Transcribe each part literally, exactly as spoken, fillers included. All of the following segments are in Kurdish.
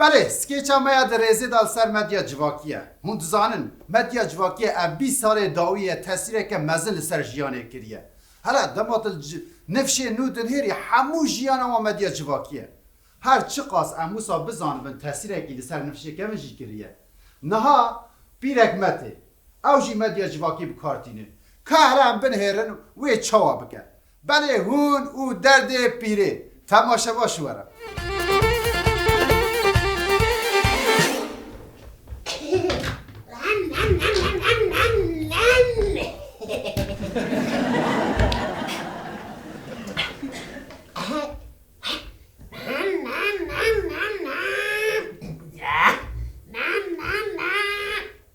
Belê, skêça me ya di rêzê de li ser medya civakî ye. Hûn dizanin, medya civakî ye ev bîst salê dawî ye tesîreke mezin li ser jiyanê kiriye. Hele dema tu li ci-, nifşê nû dinihêrî, hemû jiyana wan medya civakî ye. Her çiqas em wisa bizanibin tesîrekî li ser nifşê kevin jî kiriye. Niha pîrek me tê. Ew jî medya civakî bi kar tîne. Ka here em binihêrin wê çawa bike. Belê hûn û derdê pîrê. Temaşe baş were.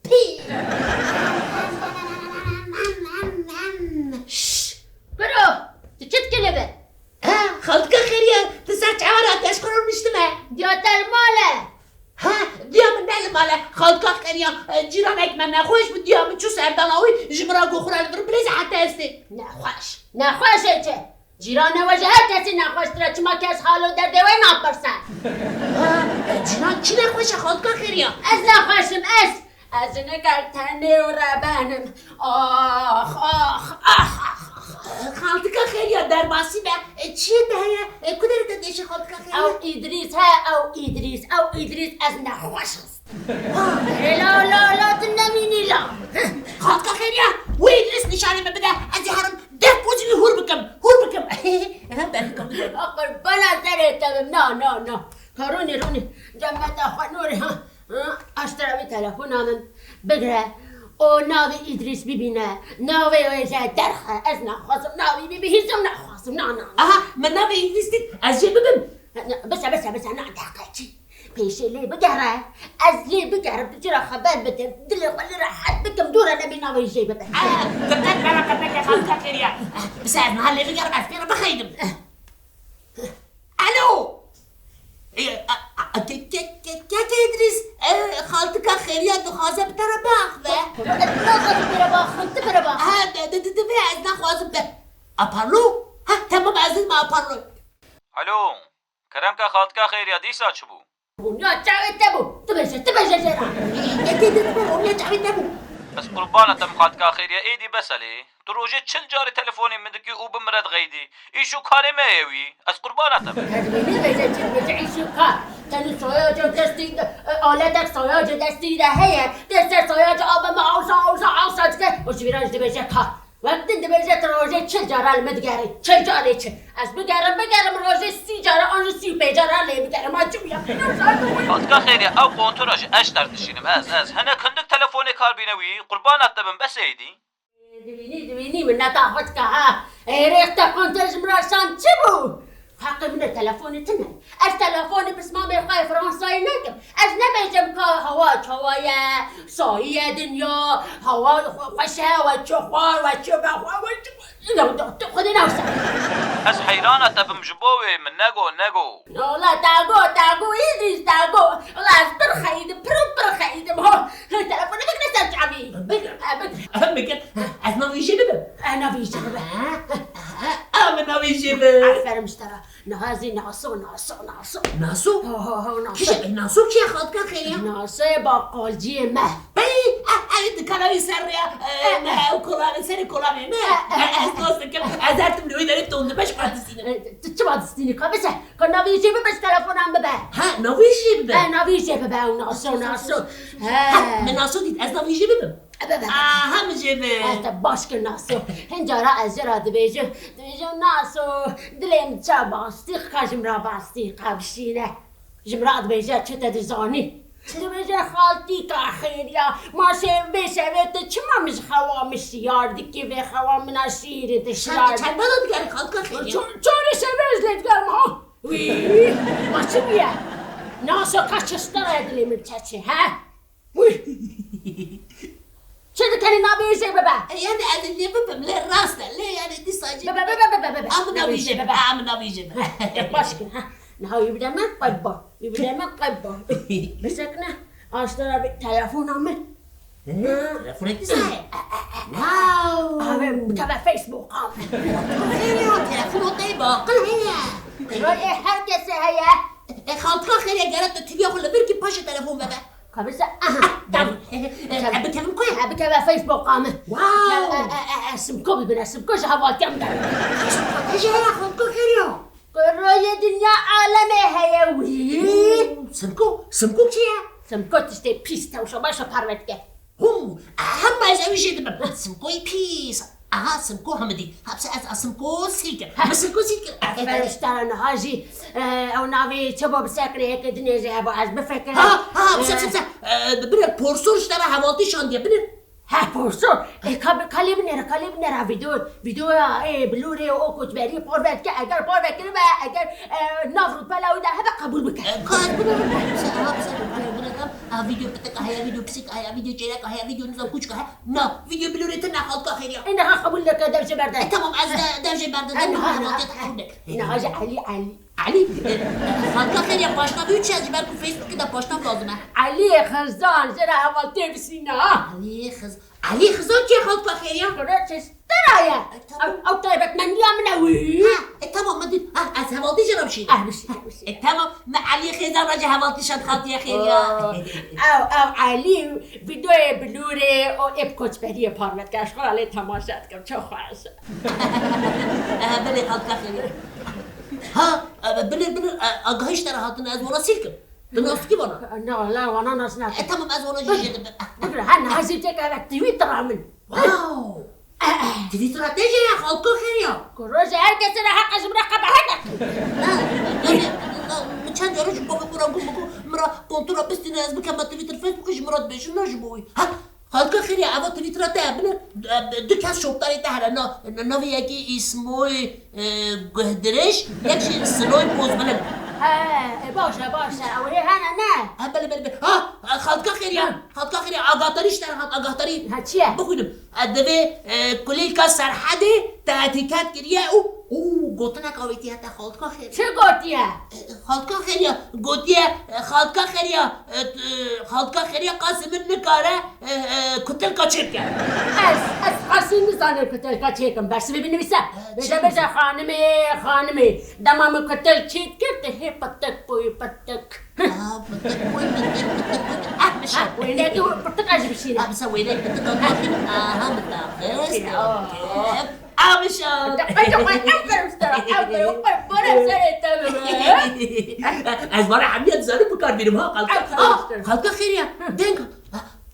Pî! Şşş! Kuro! Tu çi dikî li vir? Ha, xaltika Xêriya, tu ser çawa re te ji xwe re rûniştime? Diya te li mal e. Ha, diya min ne li mal e. Xaltika Xêriya, e, cîranek me nexweş bû, diya min çû serdana wî, ji min re got xwe re li vir bilêze heta estê. Nexweş? Nexweş ê çi? Cîranê we ji her kesî nexweştir e, çima kes hal û derdê we napirse? Ha, cîran kî nexweş e, xalika Xêriya? Ez nexweş im, ez! Ez jinik el tenê û reben im. Ax, ax, ax, ax, ax. Xaltika Xêriya derbasî be. E, çiyê te heye? E, ku derê te dêşe xaltika Xêriya? Ew Îdrîs he, ew Îdrîs, ew Îdrîs, ez nexweş xist. Ê la, la, la, tu nemînî la. Xalika Xêriya, wê Îdrîs nîşanê min bide, ez ê herim def pozî wî hûr bikim, hûr bikim. Berbikim. Qurbana serê te bim, na, na, na. Ka rûnî, rûnî, cemeta xwe nûrê, ha. Ha, aştira wî telefona min bigire. O navê Îdrîs bibîne, navê wê jê derxe. Ez naxwazim navê wî bibihîzim, naxwazim, na, na, na. Aha, min navê Îdrîs dît, ez jê bibim. Na, bise, bise, bise, na, deqe çi? Pêşê lê bigere, ez lê bigerim, tu çira xeber bidim, dilê xwe lê rehet bikim, dûre nebî navê jê bibe. Ah, tu qet bera qepeke xalika Xêriya. Ah, bise ez niha lê bigerim, ez pê re bixeydim. Alo! E, a, a, ke, ke, ke, keke Îdrîs, e, xaltika Xêriya dixwaze bi te re biaxive. Naxwazim pê re biaxivim, tu pê re biaxive. Ha, di, di, di, divê ez naxwazim te. Aparlo? Ha, temam, ez didime aparlo. Alo. Kerem ke xaltika Xêriya dîsa çi bû? Romiya çavê te bû. Tu bêje, tu bêje jê re. Yekê dê dibe romiya çavê te bû. Ez qurbana te bim xaltika Xêriya, êdî bes e lê. Tu rojê çil carî telefonê min dikî û bi min re dixeydî. Îş û karê me ye wî. Ez qurbana te bim. Ez wê nebêje çi dibêje îş û kar. Tenê sayaca destî de, e, aletek sayaca destî de heye. Dê ser sayaca abe me awsa, awsa, awsa dike. Û ji vî re jî dibêje kar. Wek din dibêje tu rojê çil cara li min digerî. Çil carê çi? Ez bigerim, bigerim rojê sî cara an jî sî û pênc cara lê bigerim. Ma çi bûye? Fatika Xêriye, ew kontura ji eşter dişînim ez, ez. Hinek hindik telefonê kar bîne wî, qurbana te bim, bes êdî. Dibînî, dibînî, mineta xwe dike ha. Ê rêx te kontir ji min re şand çi bû? Heqê min e, telefonê tune. Ez telefonê pismamê xwe yê Fransayê nekim. Ez nebêjim ka hewa çawa ye, sayî ye dinya, hewa xwe-, xweş e, we çi xwar, we çi vexwar, we çi, tu xwedê newse. Ez heyrana te bim ji bo wê, min nego, nego. Wala te got, te got, Îdrîs, te got. Wala ez pir xeyîdim, pir û pir xeyîdim, ho. Telefonê bigire ser çavî. Bigir. E, bigir. Bigir. Ez navê jê bibim. E, navê jê bibe. Ha, ha, ha, min navê jê bi. Aferin ji te re. Niha ez ê Naso, Naso, Naso. Naso? Ho, ho, ho, Naso. Kî ye? Naso kî ye, xaltika Xêriya? Naso ye baqalciyê me. Hey, eh, eh, dikana wî ser rêya, eh, eh, ne, ew kolanê, serê kolanê, ne? Eh, eh, eh, ez nas dikim, ez her tim li wê derê tondime, ji xwe distînim. Eh, tu çima distînî? Ka bise, ka navê jê bibe, ji telefonan bibe. Ha, navê jê bibe. Eh, navê jê bibe, ew Naso, Naso. He. Ha, min Naso dît, ez navê jê bibim. Ebe, ebe. Aha, min jê bi. Ez te baş kir, Naso. Hin cara ez jê re dibêjim. Dibêjim, Naso, dilê min ça bastî, ka ji min re bastî, ka bişîne. Ji min re dibêje, çi te dizanî? Dibêje, xaltîka Xêriya, ma şev-, vê şevê tu çima min ji xewa min şiyar dikî, vê xewa min a şîrîn tu şiyar dikî? Çend bela digerî, xaltîka Xêriya? Ço-, çarê şevê ez lê digerim ha. Wî, ma çi bûye? Naso, ka çi stara ye dilê min çeçê, he? Wî. Çi dikenî, navê jê bibe. E, yani ez ê lê bibim, lê rast e, lê yani dîsa jî. Bibe, bibe, bibe, bibe. Em navê jê bibe, em navê jê bibe. Baş kir, ha. Niha wî bide min, qeyba. Wî bide min, qeyba. Bisekine, aştara bi telefona min. Hı? Telefonê dîsa ye. Wow. Abi, bikeve Facebook, abi. Xêr ya, telefona te baqil heye. Ê, her kesê heye. E, xaltika Xêriye, gere tu T V'ya xwe li vir Kabisa, aha, tamam. E, e, e, bikevim ku? E, bikeve Facebooka min. Wow! E, e, e, e, Simko bibine, Simko ji hevaltiya min de. Hêja ya xalko xêriya. Kuroyê dinya alemê heye wî. Simko, Simko kî ye? Simko tiştê pîs tewşa başa parve dike. Hû, hema ez ew jê dibim. Simkoyî pîs. Aha, Simko Hamidî. Hepse ez a Simko sîrkim. Ha. Simko sîrkim. Feriştara niha jî, e, ew navê çi bo bisekine, yekê dinê jî hebo ez bifikirim. Ha, ha, bise, bise. E, bire porsor ji te re hevaltî şandiye, bire. He, porsor. E, ka, ka lê binêre, ka lê binêre video. Videoya, e, bilûrê û koçberî parve dike, eger parve kiribe, eger, e, nav rûpela wî de hebe qebûl bike. E, ka ez bibim, bise, ha, bise, bire, bire, ha, video pitik, ha, ya video pisîk, ha, ya video çêlek, ha, ya video nizam kûçik, ha. Na, vîdeo bilûrê tune xalka xêriya. Ê, niha qebûl neke, dev jê berde. E, tamam, ez de, dev jê berde, Ê, dev niha, jê berde, niha. Te qebûl neke. Niha ji Elî, Elî. Elî, e, xalka xêriya paşnavê û çi, ez ji ber ku Facebookê de paşnav lazim e. Elî Xizan, jê re hevaltiyê bisîne, ha. Elî Xiz-, Elî Xizan kê xalka xêriya? Kuro çi? Tera ye. E, tamam. Ew, ew taybetmendiya min e wî. Ha, e, tamam, min dît. Ha, ez hevaltî jê re bişînim. Ah, bişî, bişî. E, tamam, min Elî Xêzan re jî hevaltî şand xaltiye xêriya. Oh. Ew, ew Elî videoyê bilûrê û ê bi koçberiyê parve dike. Ez xwe re lê temaşe dikim. Çok xweş. E, belê xalka xêriya. Ha, e, binir, binir, e, agahî ji te re hatine, ez wana sîr kim. Tu nas dikî vana? Na, la, wana nas nakim. E, tamam, ez wana jî jê dibim. Bigre, ha, niha zî têk eve Twitter-a min. Wow! Twitter-a te jê ya, xalko xêriya. Ku roje her kesê re heqa ji min re qebehet neke. Na, yani, na, min çend carî ji bo xwe xwe re got, min got, min re kontura bistîne, ez bikeme Twitter, Facebook, ji min re dibêjin, na ji bo wî. Ha, xalka xêriya, eva Twitter-a te, bine, e, du kes şopdarê te here, na, na, navê yekî Îsmoy, e, Guhdirêj, yek jî Siloy Pozbilind. He, e, baş e, baş e, ew hê hene, ne? Ha, belê, belê, belê. Ha, xalka xêriya. Ha. Xalka xêriya, agatarî ji te re hat, agatarî. Ha, çi ye? Bixwînim. E, divê, e, kulîlka Serhedê te etîket kiriye û, û gotinek avêtiye te, xalka xêriya. Çi gotiye? E, xalka xêriya, gotiye, e, xalka xêriya, e, t-, e, xalka xêriya qasî min nikare, e, e, kutilka çêbike. Ez, ez qasî nizanim kutilka çêkim, bersivê binivîse. E, bêje, çi bêje, xanimê, xanimê, dema min kutil çêdikir, tu hê pitik bûyî, pitik. Aa, pitik bûyî, pitik, pitik, pitik. Ah, bişa. Ha, wêneyekî pitik ez jî bişînim. Ah, bişa wêneyek pitik ez bişînim. Aha, min daxist. Aa. Okey. Ah, bişa. Pitik, pitik, pitik, ew berim sera, ew berim, ew berim, bore serê te bibe. Ez vana hemiya dizanim bikar bînim, ha, xalka. Ah, xalka xêriya. Deng.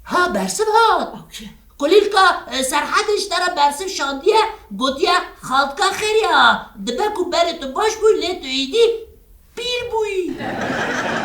Ha, bersiv hat. Okey. Kulîlka, e, Serhedê ji te re bersiv şandiye, gotiye, xalka xêriya, dibe ku berê tu baş bûy, lê tu êdî pîr bûyî.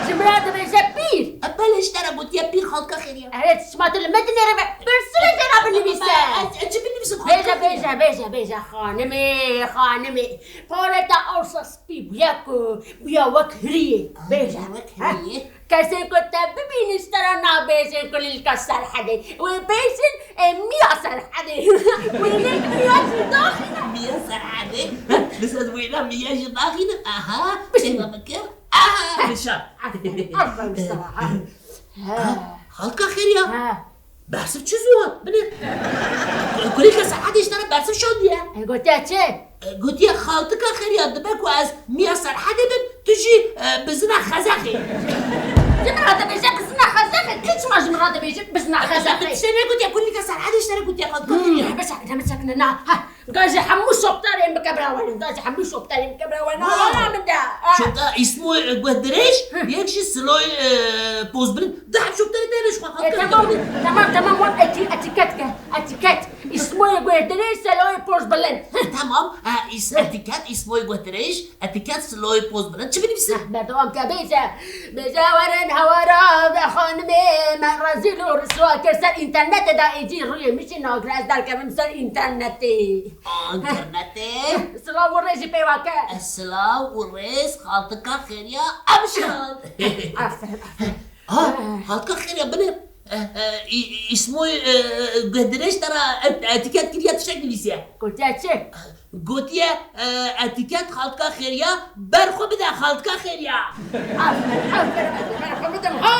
Ji min re dibêje pîr? E, belê, ji te re gotiye pîr, xalka xêriya. Erê, tu çima tu li me dinêre me? Pirsivê jê re binivîse. Ez, ez çi binivîsim, xalka xêriya? Bêje, bêje, bêje, bêje, xanimê, xanimê. Parê te arsa spî bûye ku bûye wek hiriyê. Bêje. Wek hiriyê. Kesên ku te bibînin ji te re nabêjin kulîlka Serhedê. Wê bêjin, e, miya Serhedê. Wêneyek miya jî daxîne. Miya Serhedê. Biz ez wêna miya jî daxînim. Aha. Bişîne. Sêva bikim. Aha. Bişa. Aferin, aferin Mustafa, ha. Ha. Xalka xêriya. Ha. Bersiv çi ziwan? Binê. Kulîlka Serhedê ji te re bersiv şandiye. E, gotiye çi? E, gotiye, xaltika xêriya, dibe ku ez miya Serhedê bim, tu jî, e, bizina Xezexê. Ji min re dibêje bizina Xezexê? Tu çima ji min re dibêjî bizina Xezexê? Min tiştê negotiye, kulîlka Serhedê ji te re gotiye, xaltika xêriya. Hmm, bes e, bes e, na, ha. Ga ji hemû şopdarên bike bira wan. Ga ji hemû şopdarên bike bira wan. Wow. Wala min de. Ah. Şopda Îsmo, e, Guhdirêj, yek jî Siloy, e, Pozbilind. Du heb şopdarê te ne ji xwe. E, tamam, tamam, tamam, wan etî-, etîket ke. Etîket. Îsmoyê Guhdirêj, Siloy Pozbilind. Tamam. E, îs-, etîket, Îsmoyê Guhdirêj, etîket, Siloy Pozbilind. Çi binivîsim? Heh, berdewam ke, bêje. Bêje, werin hewara ve xanimê me rezîl û riswa kir ser înternetê de, êdî rûyê min jî nagire, ez derkevim ser înternetê. Aa, înternetê? Silav û rêz jî pê ve ke. E, silav û rêz, xaltika xêriya, Emşan. Aferin, aferin. Ha, xaltika xêriya, binê, e, e, î-, î-, îsmoyê, e, e, Guhdirêj te re et-, etîket kiriye, tiştek nivîsiye. Gotiye çi? Gotiye, e, etîket xaltika xêriya, ber xwe bide xaltika xêriya. Aferin, aferin, aferin, ber xwe bidim, ha!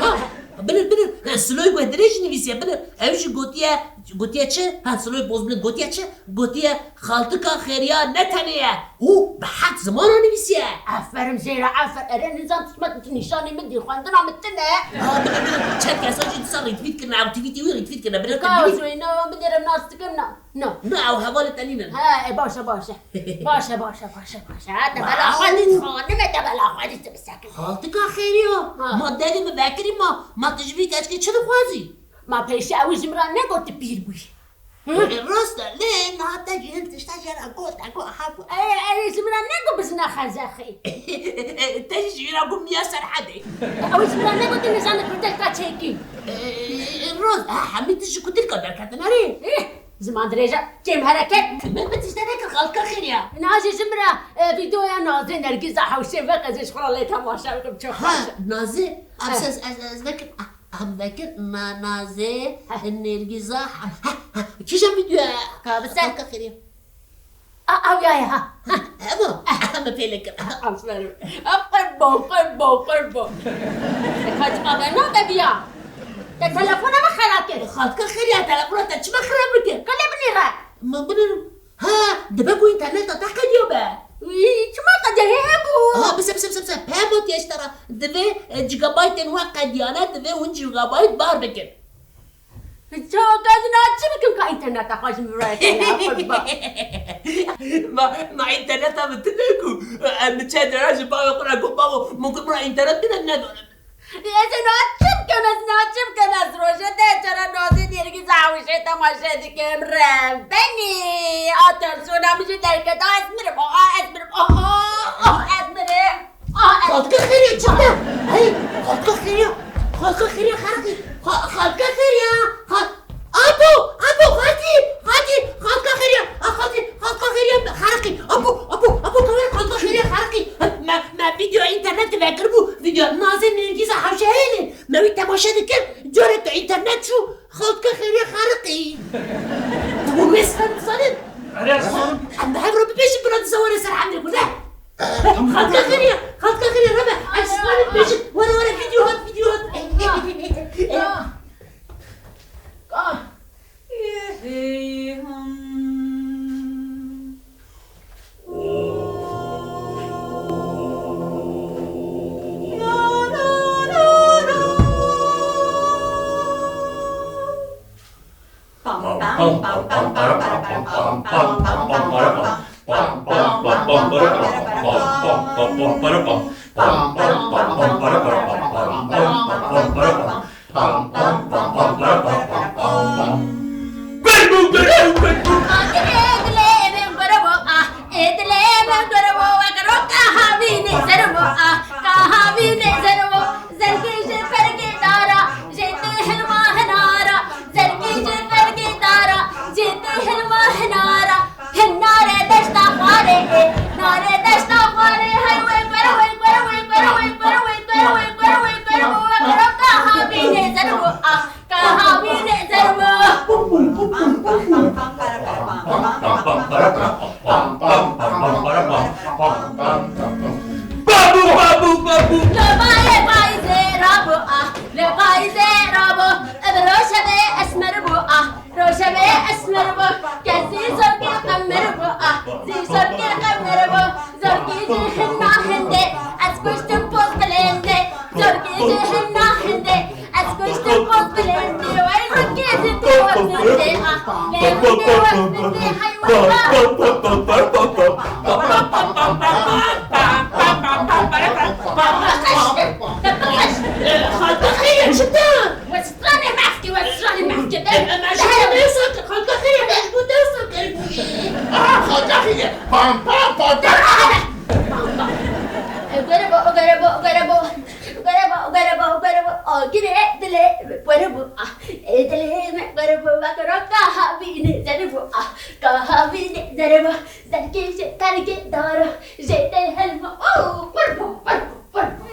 Ha, binir, binir, e, Siloy Guhdirêj jî nivîsiye, binir. Ew jî gotiye, Gotiye çi? Ha, Siloyê Bozbilind gotiye çi? Gotiye, xaltika Xêriya ne tenê ye. Hû bi heft zimana nivîsiye. Aferin Zehra, aferin. Erê nizam tu çima tu nîşanê min dî, xwendina min tune. Ha, bilê, bilê, çend kesa jî dîsa retweet kirine, ew tweetê wî retweet kirine. Bilê, Ka bilê. Zeyno, min ê re nas dikim na. Na. Na, ew hevalê te nînin. Ha, e, baş e, baş e. Baş e, baş e, baş e, baş e. Ha, te bela xwe dît, xanime, te bela xwe dît, tu bisekin. Xaltika Xêriya, Ha. ma devê min vekirî ma, ma tu ji vî keçkê çi dixwazî? Ma pêşî ew ji min re negot tu pîr bûyî. Hı? E, rast e, lê niha te jî hin tişta jê re got, te got, ha, got. E, e, ji min re negot bizina xezexê. Te jî ji wî re got miya Serhedê. Ew ji min re negot tu nizane kutelka çêkî. E, e, rast, e, hemî tişt ji kutelka derketin erê. Eh, ziman dirêj e, kêm hereket. Min bi tişta nekir xalka Xêriya. Niha jî ji min re, e, vîdeoya Nazê Nergîza Hewşê veke, ez ê ji xwe re lê temaşe bikim, çok Ha, baş e. Nazê, Eh. ez, ez, ez, ez vekim, ah. Em vekir na-, Nazê, Heh. Nêrgîza, ha, ha, ha. Kîjan vîdyoya? Ka bi ser. Xalka Xêriya. A, ew ya, ya, ha. Ha, ev o? Em pê lê kir. Aferin. A, qurbo, qurbo, qurbo. Te kaç abe nade biya? Te telefona me xera kir. Xalka Xêriya, telefona te çima xera bikir? Ka lê binîre. Ma binîrim. Ha, dibe ku înterneta te qediya be. Wî, çima qediya, hê hebû? Ha, bise, bise, bise, bise. Peyam gotiye ji te re. Divê, e, gigabaytên we qediyane, divê hûn gigabayt bar bikin. Çawa ez niha çi bikim ka înterneta xwe ji min re kene, qurban? Ma, ma înterneta min tune ku, e, em bi çend cara ji bavê xwe re got, bavo, min got min re înternet bide, nedane. Ez ê niha çi bikim, ez niha çi bikim, ez roje deh cara Nazê Nêrgîza Hewşê temaşe dikim, rem benî. A tersona min jî derket, a ez mirim, a ez mirim, a, a, a ez mirim, a ez Xalka Xêriya çi be? Hey, Xalka Xêriya, Xalka Xêriya xerqî, Xa-, Xalka Xêriya, Xal-, Apo, apo, xaltî, xaltî, xalka Xêriya, a xaltî, xalka Xêriya xerqî, apo, apo, apo, kawê xalka Xêriya xerqî. Me, me vîdyoya înternetê vekiribû, vîdyoya Nazê Nêrgîza Hewşê heye lê, me wî temaşe dikir, careke înternet çû, xalka Xêriya xerqî. Tu wê ser bizanin. Erê, ez zanim. Em bi hev re bibêjin, bila dîsa were ser hemdê ku ne. Xalka Xêriya, xalka Xêriya, rebe, em ji zimanê bibêjin, were, were, vîdyo hat, vîdyo hat. Ah. Ah. Zergî ji fergê dara, jê tê hilma hinara. Zergî ji fergê dara, jê tê hilma hinara. Hinare deşta xwarê ê, nare deşta xwarê, hey wey, kwere wey, kwere wey, kwere wey, kwere wey, kwere wey, kwere wey, kwere wey, kwere wey, kwere wey, kwere wey, kaha bînê zerbo, ah, kaha bînê zerbo. Babu, babu, babu. Lo bayê payîzê rabo, ah, lo payîzê rabo. Ev roşevê esmer bo, ah, roşevê esmer bo. Kes zî zor kir qemir bo, ah, zî zor kir qemir bo. Zorkî ji hinna hindê, ez kuştim poz bilindê. Zorkî ji hinna hindê, ez kuştim poz bilindê. Wey xwekê ji tê wek zindê, ah, lê hindê wek zindê, hey wey. Xalta xeyr, çi te? Stranê mehkê we, stranê mehkê de. Em, em, em, ji bo dersa kir, xalka xêr e, em ji bo dersa kiribûyî. Aha, xalka xêr e. Pam, pam, pam, pam. Pam, pam. Gerebo, gerebo, gerebo. Gerebo, gerebo, gerebo. Agirê dilê me gerebo. Ah, dilê me gerebo. Vakiro kaha bîne zerebo. Ah, kaha bîne zerebo. Zerkê ji tergê daro. Jê tê helma. Oh, gerebo, gerebo, gerebo.